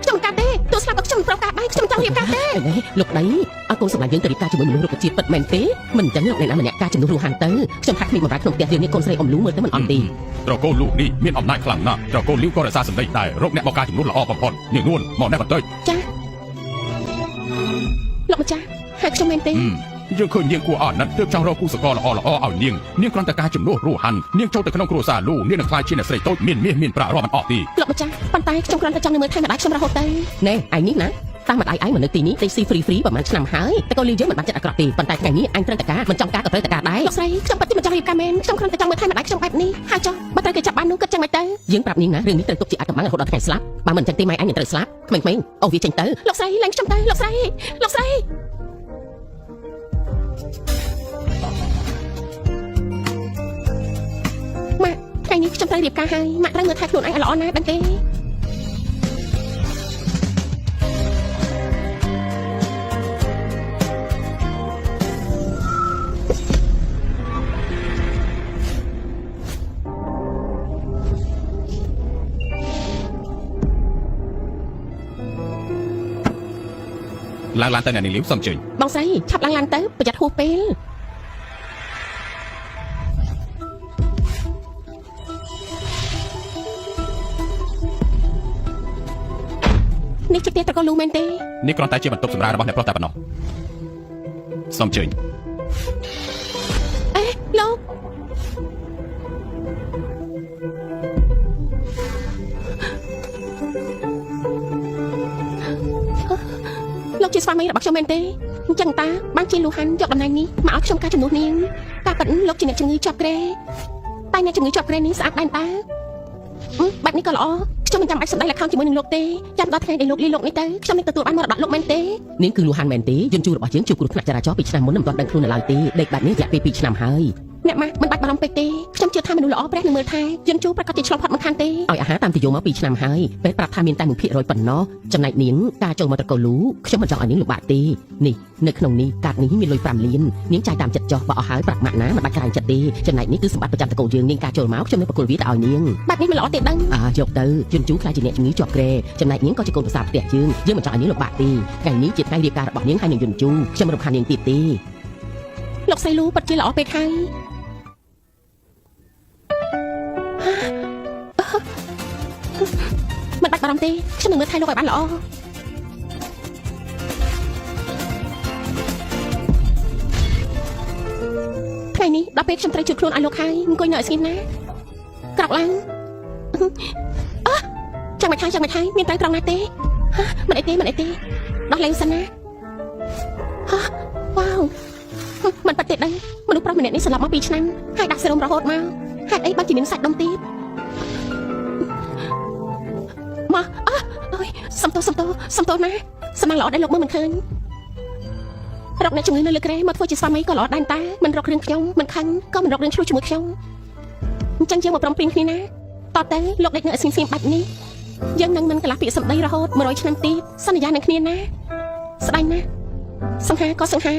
ខ្ញុំមិនកាត់ទេទោះស្លាប់ក៏ខ្ញុំមិនព្រមការដែរខ្ញុំមិនចង់រៀបការទេ អីនេះលោកប្តីអើកូនសម្លាញ់យើងទៅរៀបការជាមួយមនុស្សរុក្ខជាតិពិតមែនទេមិនអញ្ចឹងលោកអ្នកណាម្នាក់ការជំនួសរੂហានទៅខ្ញុំថាគ្មានបំរើក្នុងផ្ទះយើងនេះកូនស្រីអ៊ំលូមើលទៅមិនអន់ទេ ត្រកូលលូនេះមានអំណាចខ្លាំងណាស់ត្រកូលលីវក៏រក្សាសម្ដីដែររកអ្នកបកការជំនួសល្អបំផុតនាងនួនមកនេះបន្តិច ចាលោកម្ចាស់ហៅខ្ញុំមែនទេ យើងឃើញនាងគួរអណិតទើបចង់រកគូសកលល្អល្អឲ្យនាងនាងគ្រាន់តែការជំនួសរੂហាននាងចូលទៅក្នុងគ្រួសារលូនាងនឹងក្លាយជាអ្នកស្រីតូចមានមាសមានប្រាក់រាប់មិនអស់ទេ លោកម្ចាស់ប៉ុន្តែខ្ញុំគ្រាន់តែចង់នៅមើលថែម្ដាយខ្ញុំរហូតទៅ ណែឯងនេះណាតាមម្ដាយឯងមកនៅទីនេះដេកស៊ីហ្វ្រីហ្វ្រីប្រហែលឆ្នាំហើយតែកូនលីវយើងមិនបានចិត្តអាក្រក់ទេប៉ុន្តែថ្ងៃនេះអញត្រូវតែការមិនចង់ការក៏ត្រូវតែការដែរ លោកស្រីខ្ញុំពិតជាមិនចង់រៀបការមែនខ្ញុំគ្រាន់តែចង់មើលថែម្ដាយខ្ញុំបែបនេះហើយចុះបើត្រូវគេចាប់បាននោះគិតចឹងមិនទៅ យើងប្រាប់នាងណារឿងនេះត្រូវទុកជាអត្តមរហូតដល់ថ្ងៃស្លាប់បើមិនអញ្ចឹងទេម៉ែអញនឹងត្រូវស្លាប់ក្មេងៗអូវាចេញទៅ លោកស្រីឡើងខ្ញុំទៅលោកស្រីលោកស្រីម៉ាក់ថ្ងៃនេះខ្ញុំត្រូវរៀបការហើយម៉ាក់ត្រូវមើលថែខ្លួនឯងឲ្យល្អណាស់ដឹងទេ ឡើងឡានទៅអ្នកនាងលីវសូមអញ្ជើញ បងស្រីឆាប់ឡើងឡានទៅប្រយ័ត្នហួសពេលនេះជាផ្ទះត្រកូលលូមែនទេ នេះគ្រាន់តែជាបន្ទប់សម្រាប់របស់អ្នកប្រុសតែប៉ុណ្ណោះសូមអញ្ជើញ អេលោកលោកជាស្វាមីរបស់ខ្ញុំមែនទេអញ្ចឹងតាបានជាលូហានយកតំណែងនេះមកឲ្យខ្ញុំការជំនួសនាងការប៉ិនលោកជាអ្នកជំងឺជាប់ក្រែតែអ្នកជំងឺជាប់ក្រែនេះស្អាតដែរតាអឺបែបនេះក៏ល្អខ្ញុំមិនចាំបាច់សម្ដែងល្ខោនជាមួយនឹងលោកទេចាំដល់ថ្ងៃដែលលោកលីលោកនេះទៅខ្ញុំនឹងទទួលបានមរតកលោកមែនទេ នាងគឺលូហានមែនទេយន្តជួរបស់យើងជួបគ្រោះថ្នាក់ចរាចរណ៍ពីឆ្នាំមុនមិនទាន់ដឹងខ្លួននៅឡើយទេដេកបែបនេះរយៈពេល2ឆ្នាំហើយ អ្នកម៉ាស់មិនបាច់បារម្ភពេកទេខ្ញុំជឿថាមនុស្សល្អព្រះនឹងមើលថែយន្តជួប្រកាសជាឆ្លងផុតមិនខានទេ ឲ្យអាហារតាមទីយោមក2ឆ្នាំហើយពេទ្យប្រាប់ថាមានតែ1%ប៉ុណ្ណោះចំណែកនាងការចូលមកត្រកូលលូខ្ញុំមិនចង់ឲ្យនាងលំបាកទេនេះនៅក្នុងនេះកាតនេះមានលុយ5លាននាងចាយតាមចិត្តចោះបើអស់ហើយប្រាប់ម៉ាក់ណាមិនបាច់ក្រែងចិត្តទេចំណែកនេះគឺសម្បត្តិប្រចាំត្រកូលយើងនាងការចូលមកខ្ញុំនឹងប្រគល់វាទៅឲ្យនាង បែបនេះមិនល្អទេដឹង អាយកទៅជន់ជូខ្លាចជាអ្នកជំងឺជាប់ក្រែចំណែកនាងក៏ជាកូនប្រសាផ្ទះយើងយើងមិនចង់ឲ្យនាងលំបាកទេថ្ងៃនេះជាថ្ងៃរៀបការរបស់នាងហើយនឹងយន់ជូខ្ញុំមិនរំខាននាងទៀតទេ លោកស្រីលូពិតជាល្អពេកហើយមិនបាច់បារម្ភទេខ្ញុំនឹងមើលថែលោកឲ្យបានល្អថ្ងៃនេះដល់ពេលខ្ញុំត្រូវជួបខ្លួនឲ្យលោកហើយអង្គុយនៅឲ្យស្ងៀមណាក្រោកឡើងអឺចាំមិនថៃចាំមិនថៃមានត្រូវត្រង់ណាទេហ៎មិនអីទេមិនអីទេដោះលែងសិនណាហ៎វ៉ាវមិនប៉ិតទេដឹងមនុស្សប្រុសម្នាក់នេះស្លាប់មក2ឆ្នាំហើយដាក់សេរ៉ូមរហូតមកហេតុអីបានជាមានសាច់ដុំទៀតមកអើអើយសំទោសសំទោសសំទោសណាសំណាងល្អដែលលោកមើលមិនឃើញរកអ្នកជំងឺនៅលើក្រែមកធ្វើជាស្វាមីក៏ល្អដែរតាមិនរករឿងខ្ញុំមិនខឹងក៏មិនរករឿងឆ្លោះជាមួយខ្ញុំអញ្ចឹងយើងមកព្រមព្រៀងគ្នាណាតទៅលោកដេកនៅឲ្យស្ងៀមៗបែបនេះយើងនឹងមិនកន្លះពាក្យសម្ដីរហូត100ឆ្នាំទៀតសន្យានឹងគ្នាណាស្ដាយណាស់សង្ហាក៏សង្ហា